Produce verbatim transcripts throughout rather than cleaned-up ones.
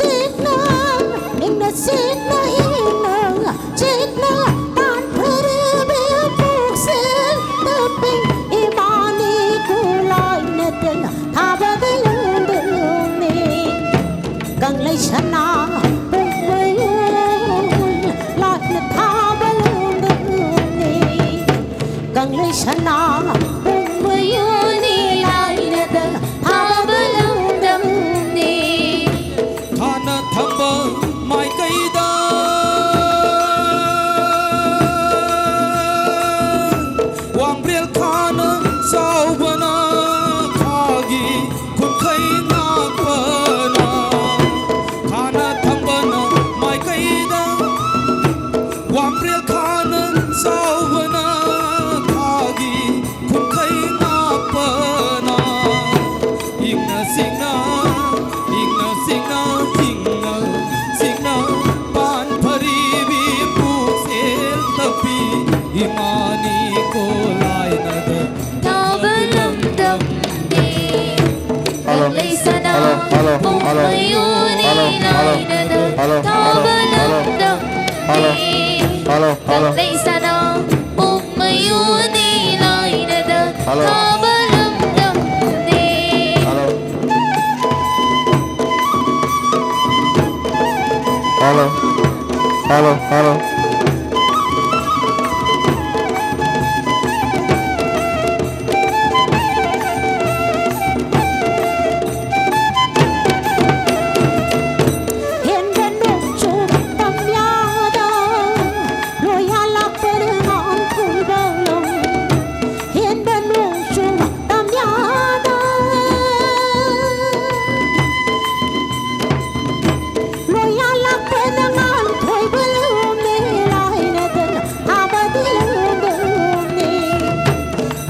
Tikna, ingna sikna hingna, chikna, tan phari be puksil, taping imani kulai na tena, thaba de lunduni. Kanglei sana, pukmayun, latna thaba lunduni. Kanglei sana, pukmayuni lainada, thaba lunduni. Thana thamba maikaida. Wangbrel khana saubana khagi kunkhai nakpana. Khana thambana maikaida. Wangbrel khana saubana khagi kunkhai nakpana. Ingna singna, ingna singna, ingna singna, pan phari bi puksil tapi imani kolainada. Thaba lunduni. Hello. Hello, hello, hello. Hello, hello, hello. Hello, hello, hello. Hello, hello. Hello. Hello. Hello. Hello, hello.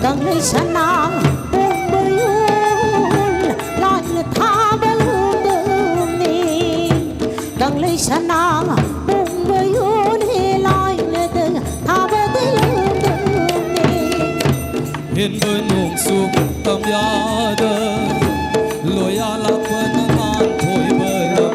Kanglei sana pungbayun laina thaba lunduni. Kanglei sana pungbayun hi laina de thaba de lunduni. Hinba nungsu tamyada loya lakpa na man thoi balam.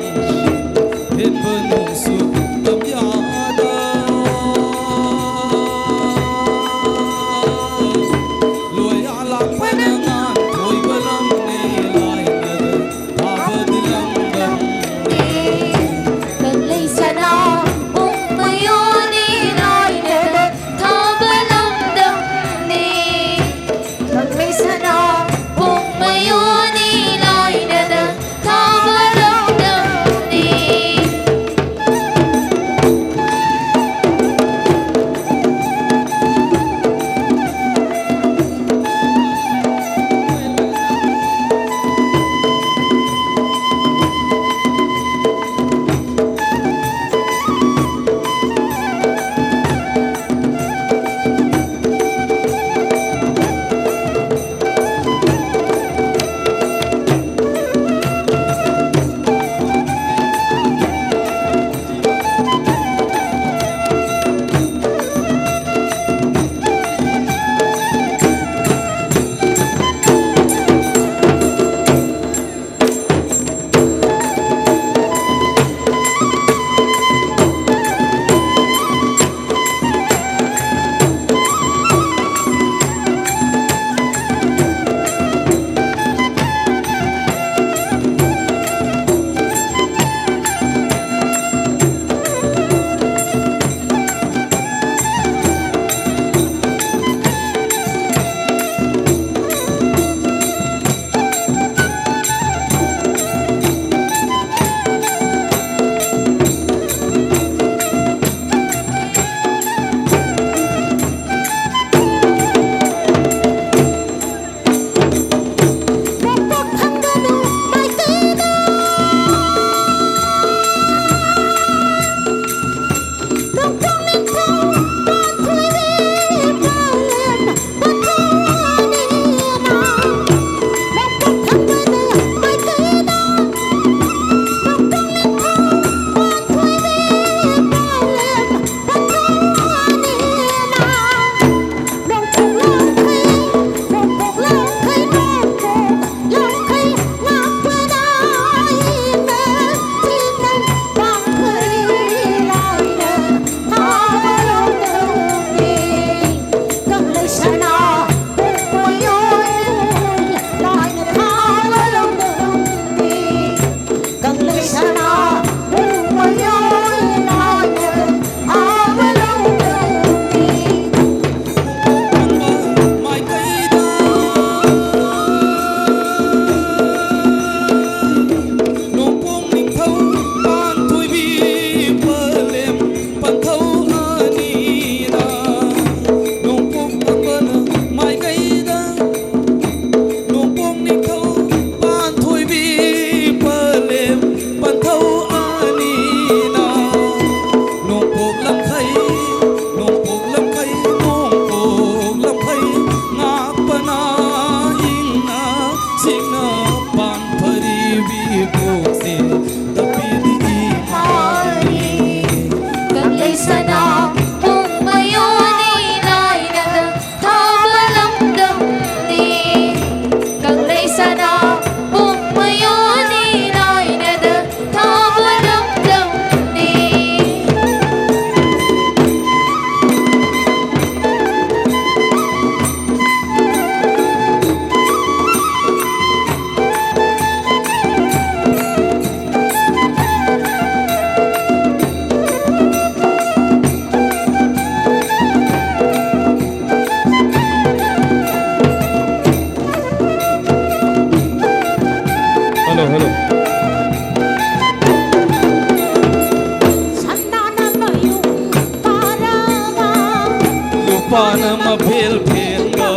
ꯄꯥꯅ ꯃꯐꯦꯜ ꯐꯦꯟꯕ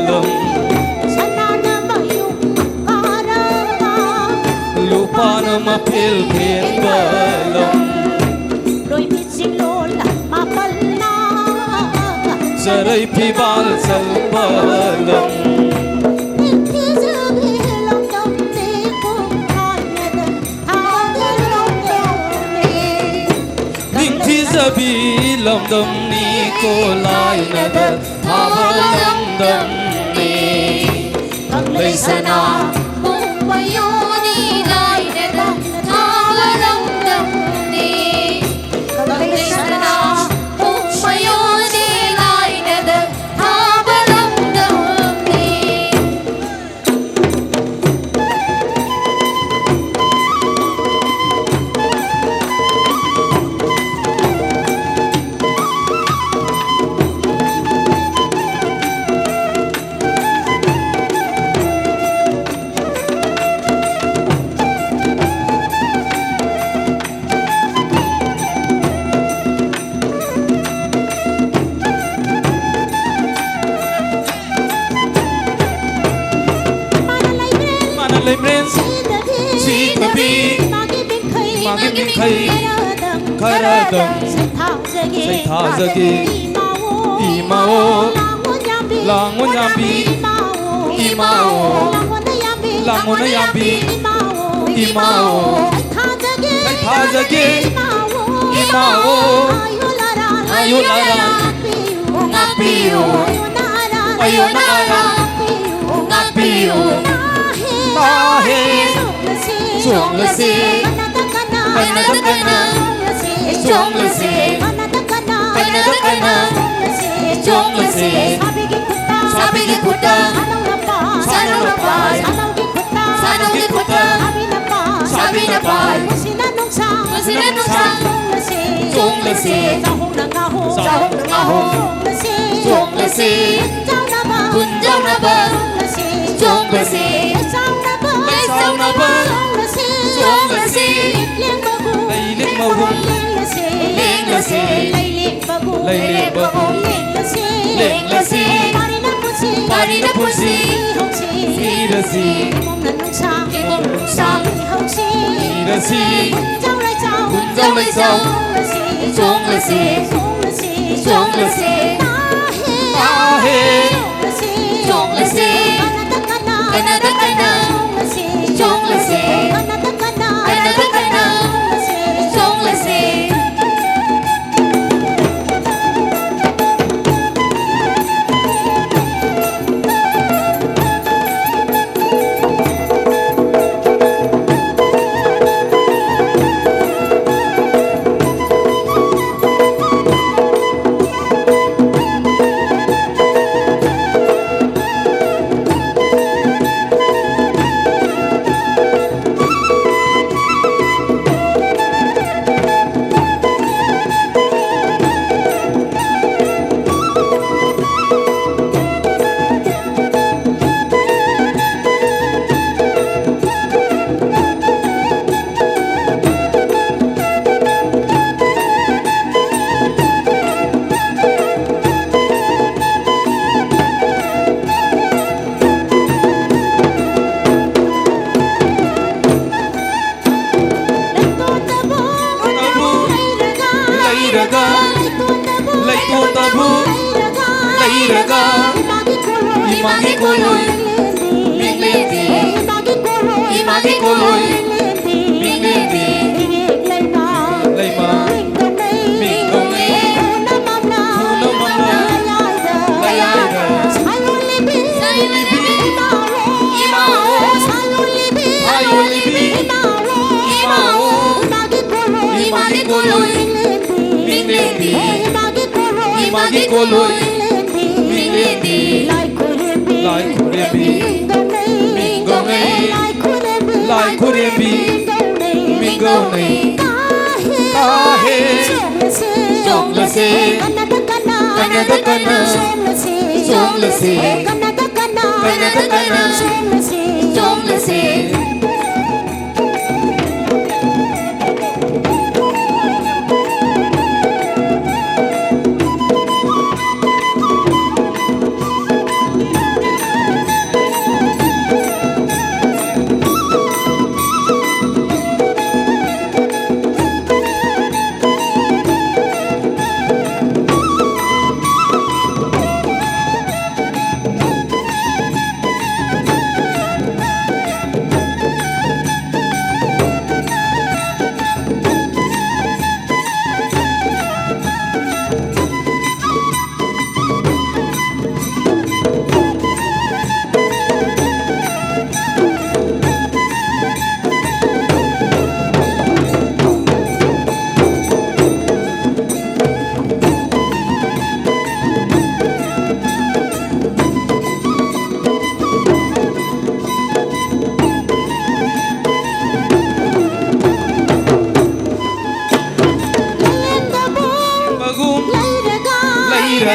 ꯂꯝ, ꯁꯅꯥꯅ ꯃꯌꯨꯡ ꯀꯥꯔꯒ, ꯂꯨꯄꯥꯅ ꯃꯐꯦꯜ ꯐꯦꯟꯕ ꯂꯝ, ꯂꯣꯏꯕꯤ ꯆꯤꯡꯂꯣꯜ ꯃꯥꯄꯜꯅ, ꯆꯔꯩ ꯐꯤꯕꯥꯜ ꯆꯜꯕ ꯂꯝ꯫ ꯅꯤꯡꯊꯤꯖꯕꯤ ꯂꯝꯗꯝꯅꯤ꯫ ꯅꯤꯡꯊꯤꯖꯕꯤ ꯂꯝꯗꯝꯅꯤꯀꯣ ꯂꯥꯏꯅꯗ ꯊꯥꯕ ꯂꯝꯗꯝꯅꯤ꯫ ꯀꯪꯂꯩ ꯁꯅꯥ ꯄꯨꯡ ꯃꯌꯣꯟꯅꯤ ꯂꯥꯏꯅꯗ ꯊꯥꯕ ꯂꯝꯗꯝꯅꯤ꯫ ꯀꯪꯂꯩ ꯁꯅꯥ ꯄꯨꯡ ꯃꯌꯣꯟꯅꯤ ꯂꯥꯏꯅꯗ ꯊꯥꯕ ꯂꯝꯗꯝꯅꯤ꯫ ꯃꯥꯅ ꯂꯩꯃꯔꯦꯟ ꯁꯤꯗꯕꯤ, ꯃꯥꯒꯤ ꯃꯤꯡꯈꯩ ꯈꯔꯗꯪ ꯁꯩꯊꯥꯖꯒꯦ꯫ ꯏꯃꯥꯑꯣ, ꯂꯥꯡꯑꯣ ꯌꯥꯝꯕꯤ, ꯏꯃꯥꯑꯣ, ꯂꯥꯡꯑꯣ ꯌꯥꯝꯕꯤ, ꯏꯃꯥꯑꯣ, ꯁꯩꯊꯥꯖꯒꯦ꯫ ꯁꯩꯊꯥꯖꯒꯦ꯫ ꯏꯃꯥꯑꯣ, ꯏꯃꯥꯑꯣ, ꯑꯌꯣ ꯂꯥꯔꯥ, ꯑꯌꯣ ꯂꯥꯔꯥ, ꯉꯥꯛꯄꯤꯌꯨ, ꯉꯥꯛꯄꯤꯌꯨ, ꯑꯌꯣ ꯅꯥꯔꯥ, ꯑꯌꯣ ꯅꯥꯔꯥ, ꯉꯥꯛꯄꯤꯌꯨ, ꯉꯥꯛꯄꯤꯌꯨ꯫ ꯅꯥꯍꯦ, ꯅꯥꯍꯦ, ꯆꯣꯡꯂꯁꯤ, ꯆꯣꯡꯂꯁꯤ, ꯀꯟꯅꯗ ꯀꯟꯅ, ꯀꯟꯅꯗ ꯀꯟꯅ, ꯆꯣꯡꯂꯁꯤ, ꯆꯣꯡꯂꯁꯤ, ꯀꯟꯅꯗ ꯀꯟꯅ, ꯀꯟꯅꯗ ꯀꯟꯅ, ꯆꯣꯡꯂꯁꯤ, ꯆꯣꯡꯂꯁꯤ꯫ ꯁꯥꯕꯤꯒꯤ ꯈꯨꯠꯇ, ꯁꯥꯕꯤꯒꯤ ꯈꯨꯠꯇ, ꯁꯥꯅꯧꯅ ꯄꯥꯏ, ꯁꯥꯅꯧꯅ ꯄꯥꯏ, ꯁꯥꯅꯧꯒꯤ ꯈꯨꯠꯇ, ꯁꯥꯅꯧꯒꯤ ꯈꯨꯠꯇ, ꯁꯥꯕꯤꯅ ꯄꯥꯏ, ꯁꯥꯕꯤꯅ ꯄꯥꯏ, ꯅꯨꯡꯁꯤꯅ ꯅꯨꯡꯁꯥ, ꯅꯨꯡꯁꯤꯅ ꯅꯨꯡꯁꯥ, ꯆꯣꯡꯂꯁꯤ, ꯆꯣꯡꯂꯁꯤ, ꯆꯥꯍꯣꯡꯅ ꯉꯥꯍꯣꯡ, ꯆꯥꯍꯣꯡꯅ ꯉꯥꯍꯣꯡ, ꯆꯣꯡꯂꯁꯤ, ꯆꯣꯡꯂꯁꯤ, ꯄꯨꯟꯖꯥꯎꯅꯕ, ꯄꯨꯟꯖꯥꯎꯅꯕ, ꯆꯣꯡꯂꯁꯤ, ꯆꯣꯡꯂꯁꯤ, ꯂꯩꯆꯥꯎꯅꯕ, ꯂꯩꯆꯥꯎꯅꯕ, ꯆꯣꯡꯂꯁꯤ, ꯆꯣꯡꯂꯁꯤ, ꯂꯤꯛꯂꯦꯡꯕꯒꯨꯝ, ꯂꯩꯂꯦꯡꯕꯒꯨꯝ, ꯂꯦꯡꯂꯁꯤ, ꯂꯦꯡꯂꯁꯤ, ꯂꯩꯂꯦꯡꯕꯒꯨꯝ, ꯂꯩꯂꯦꯡꯕꯒꯨꯝ, ꯂꯦꯡꯂꯁꯤ, ꯁꯤꯔꯁꯤ, ꯏꯃꯣꯝ ꯅꯨꯡꯁꯥ, ꯏꯃꯣꯝ ꯅꯨꯡꯁꯥ, ꯁꯤꯔꯁꯤ, ꯄꯨꯟꯖꯧ ꯂꯩꯖꯧ, ꯄꯨꯟꯖꯧ ꯂꯩꯖꯧ, ꯆꯣꯡꯂꯁꯤ, ꯆꯣꯡꯂꯁꯤ, ꯆꯣꯡꯂꯁꯤ, ꯆꯣꯡꯂꯁꯤ, ꯇꯥꯍꯦ, ꯇꯥꯍꯦ, ꯆꯣꯡꯂꯁꯤ, ꯆꯣꯡꯂꯁꯤ, ꯀꯅꯥꯗ ꯀꯅꯥ, ꯀꯅꯥꯗ ꯀꯅꯥ, ꯆꯣꯡꯂꯁꯤ, ꯆꯣꯡꯂꯁꯤ, ꯀꯅꯥꯗ ꯀꯅꯥ, ꯀꯅꯥꯗ ꯀꯅꯥ, ꯆꯣꯡꯂꯁꯤ, ꯆꯣꯡꯂꯁꯤ꯫ ꯂꯩꯔꯒ, ꯂꯩꯇꯣꯟꯗꯕꯨ ꯂꯩꯔꯒ, ꯏꯃꯥꯒꯤ ꯀꯣꯂꯣꯏ, ꯃꯤꯡꯂꯦꯟꯗꯤ, ꯏꯃꯥꯒꯤ ꯀꯣꯂꯣꯏ, ꯃꯤꯡꯂꯦꯟꯗꯤ, ꯂꯩꯃ, ꯂꯩꯃ, ꯃꯤꯡꯗꯧꯅꯩ, ꯃꯤꯡꯗꯧꯅꯩ, ꯈꯨꯅꯧ ꯃꯝꯂꯥ, ꯈꯨꯅꯧ ꯃꯝꯂꯥ, ꯂꯌꯥꯏꯗ, ꯂꯌꯥꯏꯗ, ꯁꯥꯌꯣꯟ ꯂꯤꯕꯤ, ꯁꯥꯌꯣꯟ ꯂꯤꯕꯤ, ꯏꯃꯥꯍꯣ, ꯏꯃꯥꯍꯣ, ꯁꯥꯌꯣꯟ ꯂꯤꯕꯤ, ꯁꯥꯌꯣꯟ ꯂꯤꯕꯤ, ꯏꯃꯥꯍꯣ, ꯏꯃꯥꯍꯣ, ꯏꯃꯥꯒꯤ ꯀꯣꯂꯣꯏ, ꯏꯃꯥꯒꯤ ꯀꯣꯂꯣꯏ, ꯃꯤꯡꯂꯦꯟꯗꯤ, ꯃꯤꯡꯂꯦꯟꯗꯤ, ꯏꯃꯥꯒꯤ ꯀꯣꯂꯣꯏ, ꯏꯃꯥꯒꯤ ꯀꯣꯂꯣꯏ, ꯃꯤꯡꯂꯦꯟꯗꯤ, ꯃꯤꯡꯂꯦꯟꯗꯤ, ꯂꯥꯏ ꯈꯨꯔꯦꯝꯕꯤ, ꯂꯥꯏ ꯈꯨꯔꯦꯝꯕꯤ, ꯃꯤꯡꯗꯧꯅꯩ, ꯃꯤꯡꯗꯧꯅꯩ, ꯂꯥꯏ ꯈꯨꯔꯦꯝꯕꯤ, ꯂꯥꯏ ꯈꯨꯔꯦꯝꯕꯤ, ꯃꯤꯡꯗꯧꯅꯩ, ꯃꯤꯡꯗꯧꯅꯩ, ꯃꯤꯡꯗꯧꯅꯩ, ꯇꯥꯍꯦ, ꯇꯥꯍꯦ, ꯆꯣꯡꯂꯁꯦ, ꯆꯣꯡꯂꯁꯦ, ꯀꯅꯥꯗ ꯀꯅꯥ, ꯀꯅꯥꯗ ꯀꯅꯥ, ꯆꯣꯡꯂꯁꯦ, ꯆꯣꯡꯂꯁꯦ, ꯀꯅꯥꯗ ꯀꯅꯥ, ꯀꯅꯥꯗ ꯀꯅꯥ, ꯆꯣꯡꯂꯁꯦ, ꯆꯣꯡꯂꯁꯦ꯫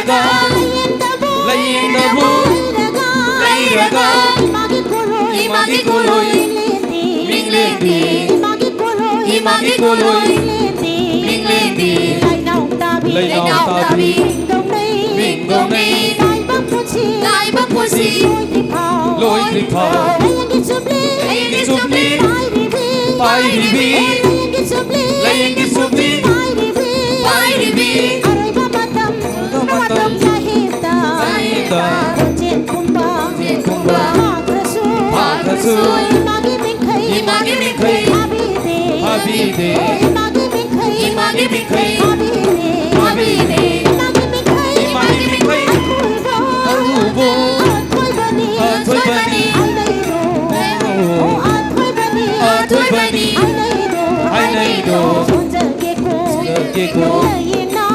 ꯂꯥꯏꯌꯦꯡꯗꯕꯨ ꯂꯥꯏꯌꯦꯡꯗꯕꯨ ꯂꯩꯔꯒ ꯂꯩꯔꯒ ꯏꯃꯥꯒꯤ ꯀꯣꯂꯣꯏ ꯏꯃꯥꯒꯤ ꯀꯣꯂꯣꯏ ꯃꯤꯡꯂꯦꯟꯗꯤ ꯃꯤꯡꯂꯦꯟꯗꯤ ꯏꯃꯥꯒꯤ ꯀꯣꯂꯣꯏ ꯏꯃꯥꯒꯤ ꯀꯣꯂꯣꯏ ꯃꯤꯡꯂꯦꯟꯗꯤ ꯃꯤꯡꯂꯦꯟꯗꯤ ꯂꯥꯏꯅꯥꯎ ꯇꯥꯕꯤ ꯂꯥꯏꯅꯥꯎ ꯇꯥꯕꯤ ꯃꯤꯡꯗꯧꯅꯩ ꯃꯤꯡꯗꯧꯅꯩ ꯇꯥꯏꯕꯪ ꯄꯨꯟꯁꯤ ꯇꯥꯏꯕꯪ ꯄꯨꯟꯁꯤ ꯂꯣꯏꯗ꯭ꯔꯤꯐꯥꯎ ꯂꯣꯏꯗ꯭ꯔꯤꯐꯥꯎ ꯂꯥꯏꯌꯦꯡꯒꯤ ꯆꯨꯞꯂꯤ ꯂꯥꯏꯌꯦꯡꯒꯤ ꯆꯨꯞꯂꯤ ꯄꯥꯏꯔꯤꯕꯤ ꯄꯥꯏꯔꯤꯕꯤ ꯂꯥꯏꯌꯦꯡꯒꯤ ꯆꯨꯞꯂꯤ ꯂꯥꯏꯌꯦꯡꯒꯤ ꯆꯨꯞꯂꯤ ꯄꯥꯏꯔꯤꯕꯤ ꯄꯥꯏꯔꯤꯕꯤ ꯑꯔꯣꯏꯕ ꯃꯇꯝ ꯃꯇꯝ ꯃꯇꯝ ꯆꯍꯤꯗ ꯆꯍꯤꯗ ꯈꯣꯟꯖꯦꯜ ꯄꯨꯝꯕ ꯈꯣꯟꯖꯦꯜ ꯄꯨꯝꯕ ꯐꯥꯈ꯭ꯔꯁꯨ ꯐꯥꯈ꯭ꯔꯁꯨ ꯏꯃꯥꯒꯤ ꯃꯤꯡꯈꯩ ꯏꯃꯥꯒꯤ ꯃꯤꯡꯈꯩ ꯐꯥꯕꯤꯗꯦ ꯐꯥꯕꯤꯗꯦ ꯏꯃꯥꯒꯤ ꯃꯤꯡꯈꯩ ꯏꯃꯥꯒꯤ ꯃꯤꯡꯈꯩ ꯐꯥꯕꯤꯗꯦ ꯐꯥꯕꯤꯗꯦ ꯏꯃꯥꯒꯤ ꯃꯤꯡꯈꯩ ꯏꯃꯥꯒꯤ ꯃꯤꯡꯈꯩ ꯑꯔꯨꯕ ꯑꯔꯨꯕ ꯑꯊꯣꯏꯕꯅꯤ ꯑꯊꯣꯏꯕꯅꯤ ꯍꯥꯏꯅꯩꯗꯣ ꯑꯣ ꯑꯊꯣꯏꯕꯅꯤ ꯑꯊꯣꯏꯕꯅꯤ ꯍꯥꯏꯅꯩꯗꯣ ꯍꯥꯏꯅꯩꯗꯣ ꯁꯣꯟꯖꯒꯦꯀꯣ ꯁꯣꯟꯖꯒꯦꯀꯣ ꯌꯦꯡꯅ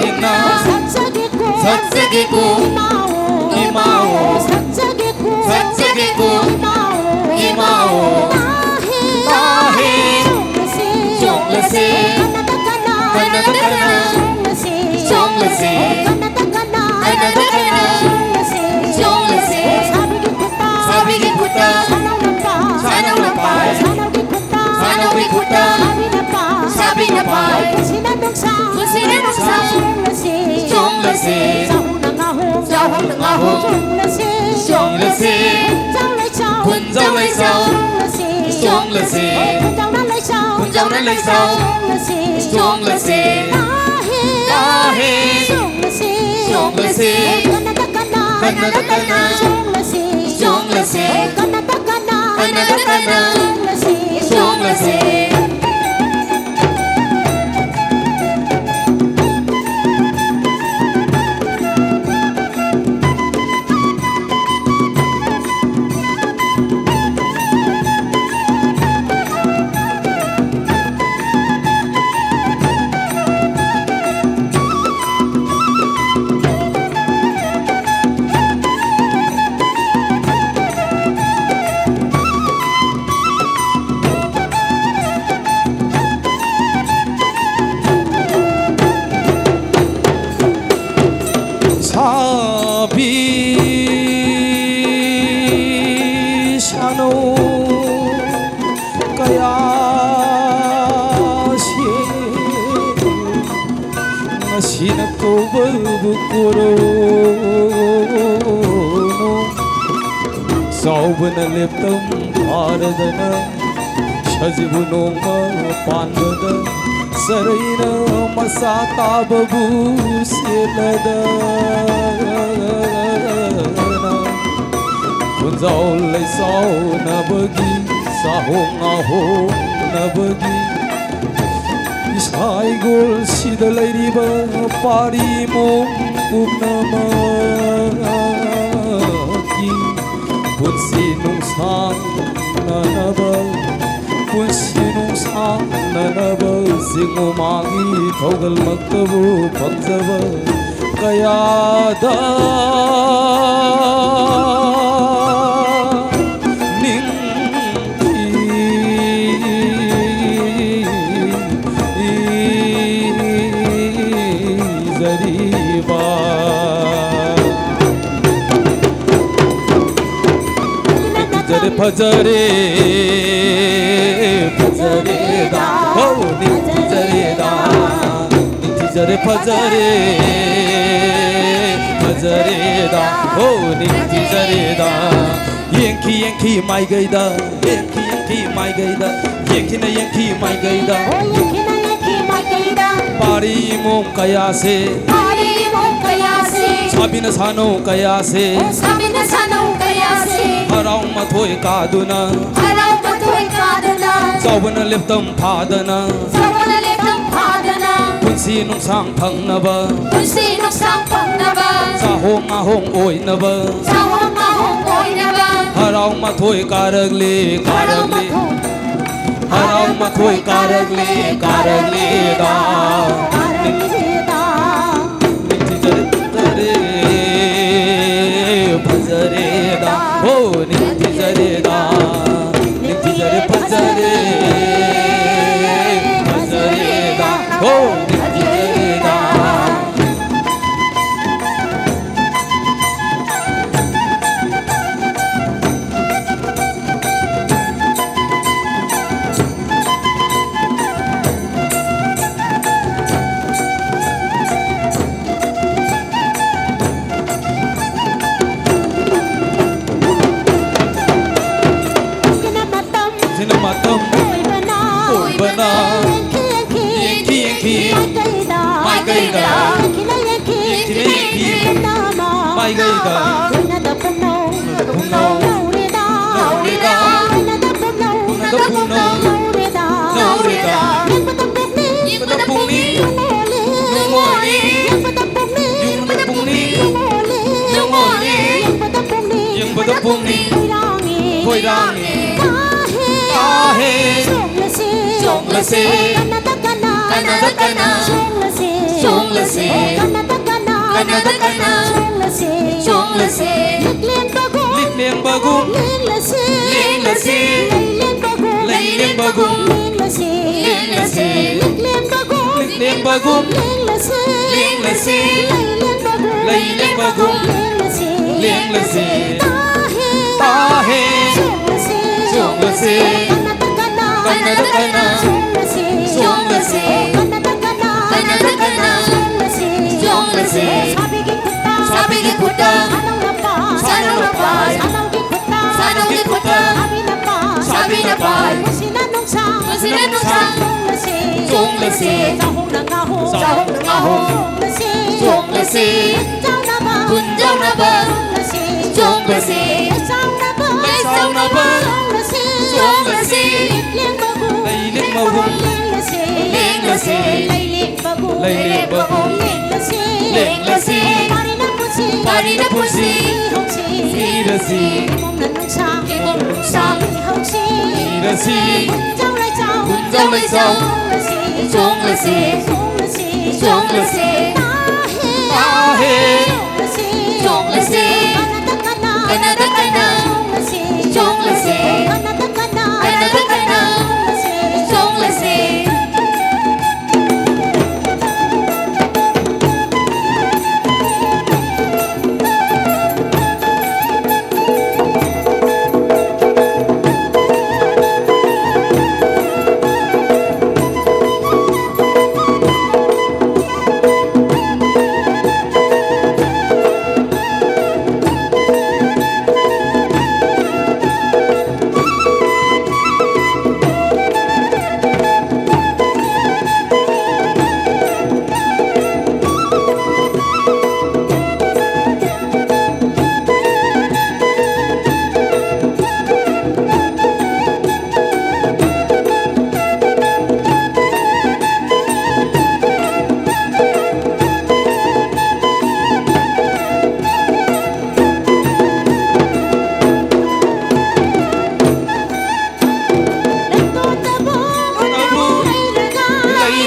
ꯌꯦꯡꯅ ꯁꯛꯆꯒꯦꯀꯣ ꯁꯛꯆꯒꯦꯀꯣ ꯏꯃꯥꯑꯣ ꯏꯃꯥꯑꯣ ꯁꯛꯆꯒꯦꯀꯣ ꯁꯛꯆꯒꯦꯀꯣ ꯏꯃꯥꯑꯣ ꯏꯃꯥꯑꯣ ꯇꯥꯍꯦ ꯇꯥꯍꯦ ꯆꯣꯡꯂꯁꯦ ꯆꯣꯡꯂꯁꯦ ꯀꯅꯥꯗ ꯀꯅꯥ ꯀꯅꯥꯗ ꯀꯅꯥ ꯆꯣꯡꯂꯁꯦ ꯆꯣꯡꯂꯁꯦ ꯀꯅꯥꯗ ꯀꯅꯥ ꯀꯅꯥꯗ ꯀꯅꯥ ꯆꯣꯡꯂꯁꯦ ꯆꯣꯡꯂꯁꯦ ꯁꯥꯕꯤꯒꯤ ꯈꯨꯠꯇ ꯁꯥꯕꯤꯒꯤ ꯈꯨꯠꯇ ꯁꯥꯅꯧꯅ ꯄꯥꯏ ꯁꯥꯅꯧꯅ ꯄꯥꯏ ꯁꯥꯅꯧꯒꯤ ꯈꯨꯠꯇ ꯁꯥꯅꯧꯒꯤ ꯈꯨꯠꯇ ꯁꯥꯕꯤꯅ ꯄꯥꯏ ꯁꯥꯕꯤꯅ ꯄꯥꯏ ꯄꯨꯟꯁꯤꯅ ꯅꯨꯡꯁꯥ ꯄꯨꯟꯁꯤꯅ ꯅꯨꯡꯁꯥ ꯆꯣꯡꯂꯁꯦ ꯆꯣꯡꯂꯁꯦ ꯆꯥꯍꯧꯅ ꯉꯥꯍꯧ ꯆꯥꯍꯧꯅ ꯉꯥꯍꯧ ꯆꯣꯡꯂꯁꯦ ꯆꯣꯡꯂꯁꯦ ꯈꯨꯟꯖꯥꯎ ꯂꯩꯁꯥꯎ ꯈꯨꯟꯖꯥꯎ ꯂꯩꯁꯥꯎ ꯆꯣꯡꯂꯁꯦ ꯆꯣꯡꯂꯁꯦ ꯈꯨꯟꯖꯥꯎꯅ ꯂꯩꯁꯥꯎ ꯈꯨꯟꯖꯥꯎꯅ ꯂꯩꯁꯥꯎ ꯆꯣꯡꯂꯁꯦ ꯆꯣꯡꯂꯁꯦ ꯇꯥꯍꯦ ꯇꯥꯍꯦ ꯆꯣꯡꯂꯁꯦ ꯆꯣꯡꯂꯁꯦ ꯀꯅꯥꯗ ꯀꯅꯥ ꯀꯅꯥꯗ ꯀꯅꯥ ꯆꯣꯡꯂꯁꯦ ꯆꯣꯡꯂꯁꯦ ꯀꯅꯥꯗ ꯀꯅꯥ ꯀꯅꯥꯗ ꯀꯅꯥ ꯆꯣꯡꯂꯁꯦ ꯆꯣꯡꯂꯁꯦ ꯀꯧꯕꯕꯨ ꯀꯣꯔꯣꯅꯣ꯫ ꯆꯥꯎꯕꯅ ꯂꯦꯞꯇꯝ ꯐꯥꯔꯗꯅ, ꯁꯖꯤꯕꯨ ꯅꯣꯡꯃ ꯄꯥꯟꯕꯗ, ꯆꯔꯩꯅ ꯃꯆꯥ ꯇꯥꯕꯕꯨ ꯁꯦꯠꯂꯗꯅ, ꯈꯨꯟꯖꯥꯎ ꯂꯩꯆꯥꯎꯅꯕꯒꯤ, ꯆꯥꯍꯣꯡ ꯉꯥꯍꯣꯡꯅꯕꯒꯤ, ꯏꯁꯥ ꯏꯒꯣꯜꯁꯤꯗ ꯂꯩꯔꯤꯕ ꯄꯥꯔꯤꯃꯣꯡ ꯄꯨꯝꯅꯃꯛꯀꯤ ꯄꯨꯟꯁꯤ ꯅꯨꯡꯁꯥꯡꯅꯅꯕ, ꯄꯨꯟꯁꯤ ꯅꯨꯡꯁꯥꯡꯅꯅꯕ, ꯆꯤꯡꯉꯨ ꯃꯥꯒꯤ ꯊꯧꯒꯜꯃꯛꯇꯕꯨ ꯐꯪꯖꯕ ꯀꯌꯥꯗ ꯅꯤꯡꯊꯤꯖꯔꯤꯕ꯫ ꯐꯖꯔꯦ, ꯐꯖꯔꯦ, ꯐꯖꯔꯦꯗ, ꯍꯣ, ꯅꯤꯡꯊꯤꯖꯔꯦꯗ, ꯅꯤꯡꯊꯤꯖꯔꯦ, ꯐꯖꯔꯦ, ꯐꯖꯔꯦꯗ, ꯍꯣ, ꯅꯤꯡꯊꯤꯖꯔꯦꯗ꯫ ꯌꯦꯡꯈꯤ, ꯌꯦꯡꯈꯤ ꯃꯥꯏꯒꯩꯗ, ꯌꯦꯡꯈꯤ, ꯌꯦꯡꯈꯤ ꯃꯥꯏꯒꯩꯗ, ꯌꯦꯡꯈꯤꯅ ꯌꯦꯡꯈꯤ ꯃꯥꯏꯒꯩꯗ꯫ ꯍꯣ, ꯌꯦꯡꯈꯤꯅ ꯌꯦꯡꯈꯤ ꯃꯥꯏꯒꯩꯗ꯫ ꯄꯥꯔꯤ ꯏꯃꯣꯝ ꯀꯌꯥꯁꯦ, ꯄꯥꯔꯤ ꯏꯃꯣꯝ ꯀꯌꯥꯁꯦ꯫ ꯁꯥꯕꯤꯅ ꯁꯥꯅꯧ ꯀꯌꯥꯁꯦ, ꯑꯣ, ꯁꯥꯕꯤꯅ ꯁꯥꯅꯧ ꯀꯌꯥꯁꯦ꯫ ꯍꯔꯥꯎ ꯃꯊꯣꯏ ꯀꯥꯗꯨꯅ, ꯍꯔꯥꯎ ꯃꯊꯣꯏ ꯀꯥꯗꯨꯅ꯫ ꯆꯥꯎꯕꯅ ꯂꯦꯞꯇꯝ ꯐꯥꯗꯅ, ꯆꯥꯎꯕꯅ ꯂꯦꯞꯇꯝ ꯐꯥꯗꯅ꯫ ꯄꯨꯟꯁꯤ ꯅꯨꯡꯁꯥꯡ ꯐꯪꯅꯕ, ꯄꯨꯟꯁꯤ ꯅꯨꯡꯁꯥꯡ ꯐꯪꯅꯕ꯫ ꯆꯥꯍꯣꯡ ꯉꯥꯍꯣꯡ ꯑꯣꯏꯅꯕ, ꯆꯥꯍꯣꯡ ꯉꯥꯍꯣꯡ ꯑꯣꯏꯅꯕ꯫ ꯍꯔꯥꯎ ꯃꯊꯣꯏ ꯀꯥꯔꯛꯂꯦ, ꯍꯔꯥꯎ ꯀꯥꯔꯛꯂꯦ꯫ ꯃꯊꯣꯏ ꯍꯔꯥꯎ ꯃꯊꯣꯏ ꯀꯥꯔꯛꯂꯦ, ꯀꯥꯔꯛꯂꯦꯗ꯫ ꯀꯥꯔꯛꯂꯦꯗ꯫ ꯅꯤꯡꯊꯤꯖꯔꯦ, ꯐꯖꯔꯦ, ꯐꯖꯔꯦꯗ꯫ ꯍꯣ, ꯅꯤꯡꯊꯤꯖꯔꯦꯗ꯫ ꯅꯤꯡꯊꯤꯖꯔꯦ, ꯐꯖꯔꯦ, ꯐꯖꯔꯦꯗ꯫ ꯍꯣ, ꯅꯤꯡꯊꯤꯖꯔꯦꯗ꯫ ꯀꯩꯗ? ꯌꯦꯡꯈꯤꯅ ꯌꯦꯡꯈꯤ꯫ ꯌꯦꯡꯈꯤꯅ ꯌꯦꯡꯈꯤ꯫ ꯄꯨꯝꯅꯃꯛ꯫ ꯃꯥꯏꯀꯩꯗ꯫ ꯎꯅꯗ ꯄꯨꯝꯅꯧ꯫ ꯎꯅꯗ ꯄꯨꯝꯅꯧ꯫ ꯅꯧꯔꯦꯗ꯫ ꯅꯧꯔꯦꯗ꯫ ꯎꯅꯗ ꯄꯨꯝꯅꯧ꯫ ꯎꯅꯗ ꯄꯨꯝꯅꯧ꯫ ꯅꯧꯔꯦꯗ꯫ ꯅꯧꯔꯦꯗ꯫ ꯌꯦꯡꯕꯗ ꯄꯨꯛꯅꯤꯡ꯫ ꯌꯦꯡꯕꯗ ꯄꯨꯛꯅꯤꯡ꯫ ꯅꯨꯡꯉꯣꯜꯂꯤ꯫ ꯅꯨꯡꯉꯣꯜꯂꯤ꯫ ꯌꯦꯡꯕꯗ ꯄꯨꯛꯅꯤꯡ꯫ ꯌꯦꯡꯕꯗ ꯄꯨꯛꯅꯤꯡ꯫ ꯅꯨꯡꯉꯣꯜꯂꯤ꯫ ꯅꯨꯡꯉꯣꯜꯂꯤ꯫ ꯌꯦꯡꯕꯗ ꯄꯨꯛꯅꯤꯡ꯫ ꯌꯦꯡꯕꯗ ꯄꯨꯛꯅꯤꯡ꯫ ꯈꯣꯏꯔꯥꯡꯉꯤ꯫ ꯈꯣꯏꯔꯥꯡꯉꯤ꯫ ꯇꯥꯍꯦ꯫ ꯇꯥꯍꯦ꯫ ꯆꯣꯡꯂꯁꯤ꯫ ꯆꯣꯡꯂꯁꯤ꯫ ꯀꯅꯥꯗ ꯀꯅꯥ꯫ ꯀꯅꯥꯗ ꯀꯅꯥ꯫ ꯆꯣꯡꯂꯁꯤ꯫ ꯆꯣꯡꯂꯁꯤ꯫ ꯀꯅꯥꯗ ꯀꯅꯥ꯫ ꯀꯅꯥꯗ ꯀꯅꯥ꯫ ꯆꯣꯡꯂꯁꯤ꯫ ꯆꯣꯡꯂꯁꯤ꯫ ꯂꯤꯛꯂꯦꯡꯕꯒꯨꯝ꯫ ꯂꯤꯛꯂꯦꯡꯕꯒꯨꯝ꯫ ꯂꯦꯡꯂꯁꯤ꯫ ꯂꯦꯡꯂꯁꯤ꯫ ꯂꯩꯂꯦꯡꯕꯒꯨꯝ꯫ ꯂꯩꯂꯦꯡꯕꯒꯨꯝ꯫ ꯂꯦꯡꯂꯁꯤ꯫ ꯂꯦꯡꯂꯁꯤ꯫ ꯂꯤꯛꯂꯦꯡꯕꯒꯨꯝ꯫ ꯂꯤꯛꯂꯦꯡꯕꯒꯨꯝ꯫ ꯂꯦꯡꯂꯁꯤ꯫ ꯂꯦꯡꯂꯁꯤ꯫ ꯂꯩꯂꯦꯡꯕꯒꯨꯝ꯫ ꯂꯩꯂꯦꯡꯕꯒꯨꯝ꯫ ꯂꯦꯡꯂꯁꯤ꯫ ꯂꯦꯡꯂꯁꯤ꯫ ꯇꯥꯍꯦ꯫ ꯇꯥꯍꯦ꯫ ꯆꯣꯡꯂꯁꯤ꯫ ꯆꯣꯡꯂꯁꯤ꯫ ꯀꯅꯥꯗ ꯀꯅꯥ꯫ ꯀꯅꯥꯗ ꯀꯅꯥ꯫ ꯆꯣꯡꯂꯁꯤ꯫ ꯆꯣꯡꯂꯁꯤ꯫ ꯀꯅꯥꯗ ꯀꯅꯥ꯫ ꯀꯅꯥꯗ ꯀꯅꯥ꯫ ꯆꯣꯡꯂꯁꯤ꯫ ꯆꯣꯡꯂꯁꯤ꯫ ꯁꯥꯕꯤꯒꯤ ꯈꯨꯠꯇ꯫ ꯁꯥꯕꯤꯒꯤ ꯈꯨꯠꯇ꯫ ꯁꯥꯅꯧꯅ ꯄꯥꯏ꯫ ꯁꯥꯅꯧꯅ ꯄꯥꯏ꯫ ꯁꯥꯅꯧꯒꯤ ꯈꯨꯠꯇ꯫ ꯁꯥꯅꯧꯒꯤ ꯈꯨꯠꯇ꯫ ꯁꯥꯕꯤꯅ ꯄꯥꯏ꯫ ꯁꯥꯕꯤꯅ ꯄꯥꯏ꯫ ꯅꯨꯡꯁꯤꯅ ꯅꯨꯡꯁꯥ꯫ ꯅꯨꯡꯁꯤꯅ ꯅꯨꯡꯁꯥ꯫ ꯆꯣꯡꯂꯁꯤ꯫ ꯆꯣꯡꯂꯁꯤ꯫ ꯆꯥꯍꯣꯡꯅ ꯉꯥꯍꯣꯡ꯫ ꯆꯥꯍꯣꯡꯅ ꯉꯥꯍꯣꯡ꯫ ꯆꯣꯡꯂꯁꯤ꯫ ꯆꯣꯡꯂꯁꯤ꯫ ꯄꯨꯟꯖꯧꯅꯕ꯫ ꯄꯨꯟꯖꯧꯅꯕ꯫ ꯆꯣꯡꯂꯁꯤ꯫ ꯆꯣꯡꯂꯁꯤ꯫ ꯄꯨꯟꯖꯧꯅꯕ꯫ ꯄꯨꯟꯖꯧꯅꯕ꯫ ꯆꯣꯡꯂꯁꯤ꯫ ꯆꯣꯡꯂꯁꯤ꯫ ꯂꯤꯛꯂꯦꯡꯕꯒꯨꯝ꯫ ꯂꯩꯂꯦꯡꯕꯒꯨꯝ꯫ ꯂꯦꯡꯂꯁꯤ꯫ ꯂꯦꯡꯂꯁꯤ꯫ ꯂꯩꯂꯦꯡꯕꯒꯨꯝ꯫ ꯂꯩꯂꯦꯡꯕꯒꯨꯝ꯫ ꯂꯦꯡꯂꯁꯤ꯫ ꯂꯦꯡꯂꯁꯤ꯫ ꯄꯥꯔꯤꯅ ꯄꯨꯟꯁꯤ꯫ ꯄꯥꯔꯤꯅ ꯄꯨꯟꯁꯤ꯫ ꯁꯤꯍꯧꯁꯤ꯫ ꯁꯤꯔꯁꯤ꯫ ꯏꯃꯨꯡꯅ ꯅꯨꯡꯁꯥ꯫ ꯏꯃꯨꯡꯅ ꯅꯨꯡꯁꯥ꯫ ꯁꯤꯍꯧꯁꯤ꯫ ꯁꯤꯔꯁꯤ꯫ ꯄꯨꯟꯖꯧ ꯂꯩꯆꯥꯎ꯫ ꯄꯨꯟꯖꯧ ꯂꯩꯆꯥꯎ꯫ ꯆꯣꯡꯂꯁꯤ꯫ ꯆꯣꯡꯂꯁꯤ꯫ ꯆꯣꯡꯂꯁꯤ꯫ ꯆꯣꯡꯂꯁꯤ꯫ ꯇꯥꯍꯦ꯫ ꯇꯥꯍꯦ꯫ ꯆꯣꯡꯂꯁꯤ꯫ ꯆꯣꯡꯂꯁꯤ꯫ ꯀꯅꯥꯗ ꯀꯅꯥ꯫ ꯀꯅꯥꯗ ꯀꯅꯥ꯫ ꯆꯣꯡꯂꯁꯤ꯫ ꯆꯣꯡꯂꯁꯤ꯫ ꯀꯅꯥꯗ ꯀꯅꯥ꯫ ꯀꯅꯥꯗ ꯀꯅꯥ꯫ ꯆꯣꯡꯂꯁꯤ꯫ ꯆꯣꯡꯂꯁꯤ꯫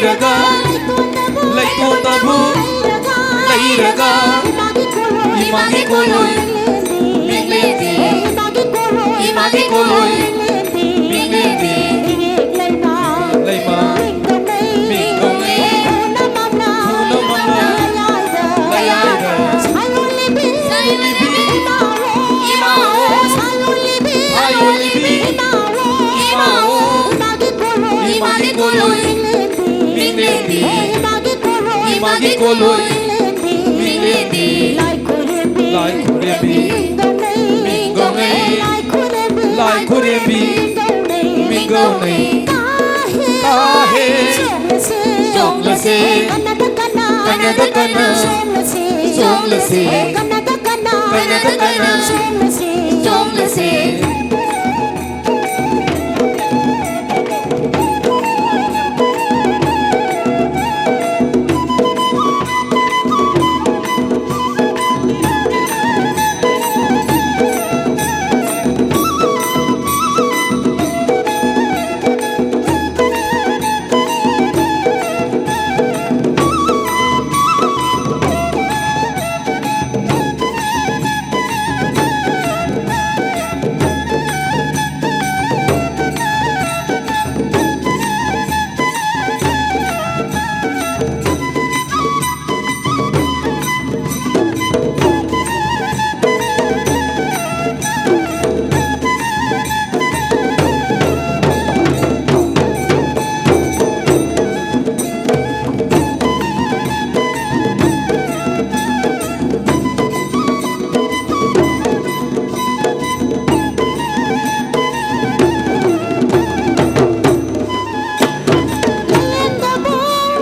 ꯂꯩꯔꯒ, ꯂꯩꯇꯣꯟꯗꯕꯨ ꯂꯩꯔꯒ, ꯏꯃꯥꯒꯤ ꯀꯣꯂꯣꯏ, ꯃꯤꯠꯂꯦꯟꯗꯤ, ꯏꯃꯥꯒꯤ ꯀꯣꯂꯣꯏ, ꯃꯤꯠꯂꯦꯟꯗꯤ, ꯂꯩꯃ, ꯃꯤꯡꯗꯧꯅꯩ, ꯊꯨꯅ ꯃꯝꯂꯥ, ꯂꯩꯌꯥꯏꯗ, ꯁꯥꯌꯣꯟ ꯂꯤꯕꯤ, ꯏꯃꯥꯍꯣ, ꯁꯥꯌꯣꯟ ꯂꯤꯕꯤ, ꯏꯃꯥꯍꯣ, ꯏꯃꯥꯒꯤ ꯀꯣꯂꯣꯏ, ꯏꯃꯥꯒꯤ ꯀꯣꯂꯣꯏ, ꯃꯤꯡꯂꯦꯟꯗꯤ, ꯏꯃꯥꯒꯤ ꯀꯣꯂꯣꯏ, ꯏꯃꯥꯒꯤ ꯀꯣꯂꯣꯏ, ꯃꯤꯡꯂꯦꯟꯗꯤ, ꯂꯥꯏ ꯈꯨꯔꯦꯝꯕꯤ, ꯂꯥꯏ ꯈꯨꯔꯦꯝꯕꯤ, ꯃꯤꯡꯗꯧꯅꯩ, ꯃꯤꯡꯗꯧꯅꯩ, ꯂꯥꯏ ꯈꯨꯔꯦꯝꯕꯤ, ꯂꯥꯏ ꯈꯨꯔꯦꯝꯕꯤ, ꯃꯤꯡꯗꯧꯅꯩ, ꯃꯤꯡꯗꯧꯅꯩ, ꯀꯥꯍꯦ, ꯀꯥꯍꯦ, ꯆꯣꯡꯂꯁꯦ, ꯆꯣꯡꯂꯁꯦ, ꯀꯟꯅꯗ ꯀꯟꯅ, ꯀꯟꯅꯗ ꯀꯟꯅ, ꯆꯣꯡꯂꯁꯦ, ꯆꯣꯡꯂꯁꯦ, ꯀꯟꯅꯗ ꯀꯟꯅ, ꯀꯟꯅꯗ ꯀꯟꯅ, ꯆꯣꯡꯂꯁꯦ, ꯆꯣꯡꯂꯁꯦ꯫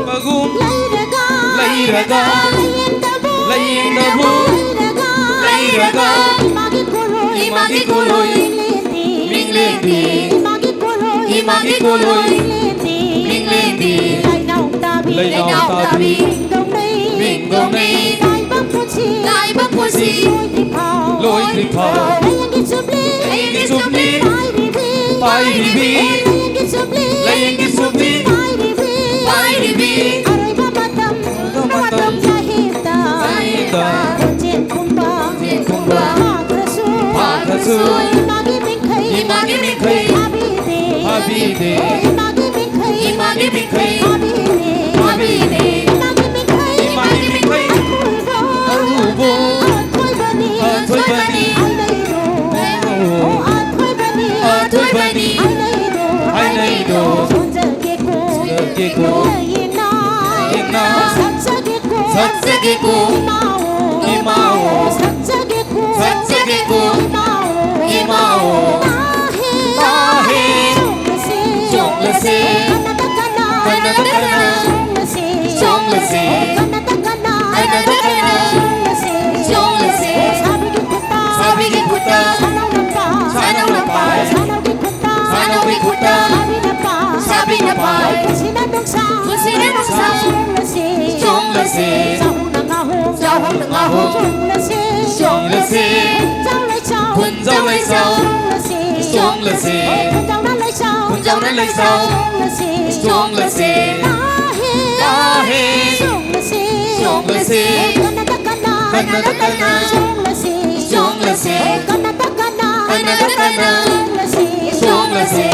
ꯃꯒꯨꯝ ꯂꯩꯔꯒ, ꯂꯩꯌꯦꯡꯗꯕꯨ ꯂꯩꯔꯒ, ꯂꯩꯔꯒ, ꯏꯃꯥꯒꯤ ꯀꯣꯂꯣꯏ, ꯏꯃꯥꯒꯤ ꯀꯣꯂꯣꯏ, ꯃꯤꯡꯂꯦꯟꯗꯤ, ꯏꯃꯥꯒꯤ ꯀꯣꯂꯣꯏ, ꯏꯃꯥꯒꯤ ꯀꯣꯂꯣꯏ, ꯃꯤꯡꯂꯦꯟꯗꯤ, ꯂꯩꯅꯥꯎ ꯇꯥꯕꯤ, ꯂꯩꯅꯥꯎ ꯇꯥꯕꯤ, ꯃꯤꯡꯗꯧꯅꯩ, ꯃꯤꯡꯗꯧꯅꯩ, ꯂꯥꯏꯕꯛ ꯄꯨꯟꯁꯤ, ꯂꯥꯏꯕꯛ ꯄꯨꯟꯁꯤ, ꯂꯣꯏꯗ꯭ꯔꯤꯐꯥꯎ, ꯂꯣꯏꯗ꯭ꯔꯤꯐꯥꯎ, ꯂꯥꯏꯌꯦꯡꯒꯤ ꯆꯨꯞꯂꯤ, ꯂꯥꯏꯌꯦꯡꯒꯤ ꯆꯨꯞꯂꯤ, ꯄꯥꯏꯔꯤꯕꯤ, ꯄꯥꯏꯔꯤꯕꯤ, ꯂꯥꯏꯌꯦꯡꯒꯤ ꯆꯨꯞꯂꯤ, ꯂꯥꯏꯌꯦꯡꯒꯤ ꯆꯨꯞꯂꯤ, ꯄꯥꯏꯔꯤꯕꯤ, ꯄꯥꯏꯔꯤꯕꯤ, ꯏꯃꯥꯒꯤ ꯃꯤꯡꯈꯩ, ꯏꯃꯥꯒꯤ ꯃꯤꯡꯈꯩ, ꯐꯥꯕꯤꯗꯦ, ꯐꯥꯕꯤꯗꯦ, ꯏꯃꯥꯒꯤ ꯃꯤꯡꯈꯩ, ꯏꯃꯥꯒꯤ ꯃꯤꯡꯈꯩ, ꯐꯥꯕꯤꯗꯦ, ꯐꯥꯕꯤꯗꯦ, ꯏꯃꯥꯒꯤ ꯃꯤꯡꯈꯩ, ꯏꯃꯥꯒꯤ ꯃꯤꯡꯈꯩ, ꯑꯊꯣꯏꯕ, ꯑꯊꯣꯏꯕ, ꯑꯊꯣꯏꯕꯅꯤ, ꯑꯊꯣꯏꯕꯅꯤ, ꯍꯥꯏꯅꯩꯗꯣ, ꯑꯣ, ꯑꯊꯣꯏꯕꯅꯤ, ꯑꯊꯣꯏꯕꯅꯤ, ꯍꯥꯏꯅꯩꯗꯣ, ꯍꯥꯏꯅꯩꯗꯣ, ꯁꯣꯟꯖꯒꯦꯀꯣ, ꯁꯣꯟꯖꯒꯦꯀꯣ, ꯏꯅꯥ, ꯏꯅꯥ, ꯁꯛꯆꯒꯦꯀꯣ, ꯁꯛꯆꯒꯦꯀꯣ, ꯏꯃꯥꯑꯣ, ꯏꯃꯥꯑꯣ, ꯁꯛꯆꯒꯦ ꯁꯛꯆꯒꯦꯀꯣ, ꯏꯃꯥꯑꯣ, ꯏꯃꯥꯑꯣ, ꯇꯥꯍꯦ, ꯇꯥꯍꯦ, ꯆꯣꯡꯂꯁꯦ, ꯆꯣꯡꯂꯁꯦ, ꯀꯅꯥ ꯀꯅꯥ, ꯀꯅꯥ ꯀꯅꯥ, ꯆꯣꯡꯂꯁꯦ, ꯆꯣꯡꯂꯁꯦ, ꯀꯅꯥ ꯀꯅꯥ, ꯀꯅꯥ ꯀꯅꯥ, ꯆꯣꯡꯂꯁꯦ, ꯆꯣꯡꯂꯁꯦ, ꯁꯥꯕꯤꯒꯤ ꯈꯨꯠꯇ, ꯁꯥꯕꯤꯒꯤ ꯈꯨꯠꯇ, ꯁꯥꯅꯧꯅ ꯄꯥꯏ, ꯁꯥꯅꯧꯅ ꯄꯥꯏ, ꯁꯥꯅꯧꯒꯤ ꯈꯨꯠꯇ, ꯁꯥꯅꯧꯒꯤ ꯈꯨꯠꯇ, ꯁꯥꯕꯤꯅ ꯄꯥꯏ, ꯁꯥꯕꯤꯅ ꯄꯥꯏ, ꯄꯨꯟꯁꯤꯅ ꯅꯨꯡꯁꯥ, ꯄꯨꯟꯁꯤꯅ ꯅꯨꯡꯁꯥ, ꯆꯣꯡꯂꯁꯦ, ꯆꯣꯡꯂꯁꯦ, ꯆꯥꯍꯧꯅ ꯉꯥꯍꯧ, ꯆꯥꯍꯧꯅ ꯉꯥꯍꯧ, ꯆꯣꯡꯂꯁꯦ, ꯆꯣꯡꯂꯁꯦ, ꯈꯨꯟꯖꯥꯎ ꯂꯩꯁꯥꯎ, ꯈꯨꯟꯖꯥꯎ ꯂꯩꯁꯥꯎ, ꯆꯣꯡꯂꯁꯦ, ꯆꯣꯡꯂꯁꯦ, ꯈꯨꯟꯖꯥꯎꯅ ꯂꯩꯁꯥꯎ, ꯈꯨꯟꯖꯥꯎꯅ ꯂꯩꯁꯥꯎ, ꯆꯣꯡꯂꯁꯦ, ꯆꯣꯡꯂꯁꯦ, ꯇꯥꯍꯦ, ꯇꯥꯍꯦ, ꯆꯣꯡꯂꯁꯦ, ꯆꯣꯡꯂꯁꯦ, ꯀꯅꯥꯗ ꯀꯅꯥ, ꯀꯅꯥꯗ ꯀꯅꯥ, ꯆꯣꯡꯂꯁꯦ, ꯆꯣꯡꯂꯁꯦ, ꯀꯅꯥꯗ ꯀꯅꯥ, ꯀꯅꯥꯗ ꯀꯅꯥ, ꯆꯣꯡꯂꯁꯦ, ꯆꯣꯡꯂꯁꯦ,